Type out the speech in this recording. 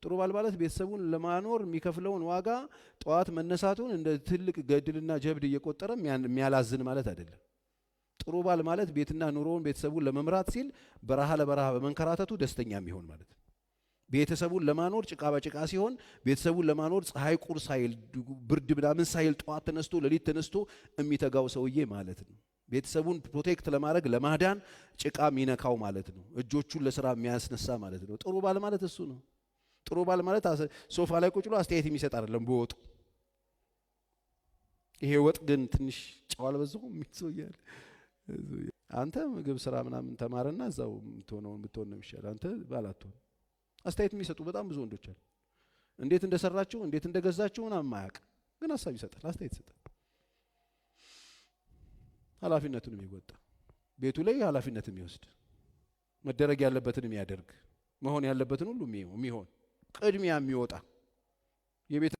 ጥሩ ባል ማለት ቤተሰቡን ለማኖር የሚከፍለውን ዋጋ፣ ጠዋት መነሳቱን እንደ ትልቅ ገድልና ጀብድ እየቆጠረ የሚያላዝን ማለት አይደለም። ጥሩ ባል ማለት ቤትና ኑሮውን፣ ቤተሰቡን ለመምራት ሲል በረሃ ለበረሃ በመንከራተቱ ደስተኛ የሚሆን ማለት ነው። ቤተሰቡን ለማኖር ጭቃ በጭቃ ሲሆን፣ ቤተሰቡን ለማኖር ፀሐይ ቁር ሳይል፣ ብርድ ምናምን ሳይል፣ ጠዋት ተነስቶ ሌሊት ተነስቶ የሚተጋው ሰውዬ ማለት ነው። ቤተሰቡን protect ለማድረግ፣ ለማዳን ጭቃ የሚነካው ማለት ነው። እጆቹን ለስራ የሚያስነሳ ማለት ነው። ጥሩ ባል ማለት እሱ ነው። ጥሩ ባል ማለት ሶፋ ላይ ቁጭ ብሎ አስተያየት የሚሰጥ አይደለም። በወጡ ይሄ ወጥ ግን ትንሽ ጨው አልበዛውም የሚል ሰውዬ አለ። አንተ ምግብ ስራ ምናምን ተማርና እዛው የምትሆነውን ብትሆን ነው የሚሻለው። አንተ ባል አትሆን። አስተያየት የሚሰጡ በጣም ብዙ ወንዶች አሉ። እንዴት እንደሰራችው፣ እንዴት እንደገዛችው ምናምን ማያውቅ ግን ሀሳብ ይሰጣል፣ አስተያየት ይሰጣል። ኃላፊነቱን የሚወጣ፣ ቤቱ ላይ ኃላፊነት የሚወስድ፣ መደረግ ያለበትን የሚያደርግ፣ መሆን ያለበትን ሁሉ የሚሆን፣ ቅድሚያ የሚወጣ የቤት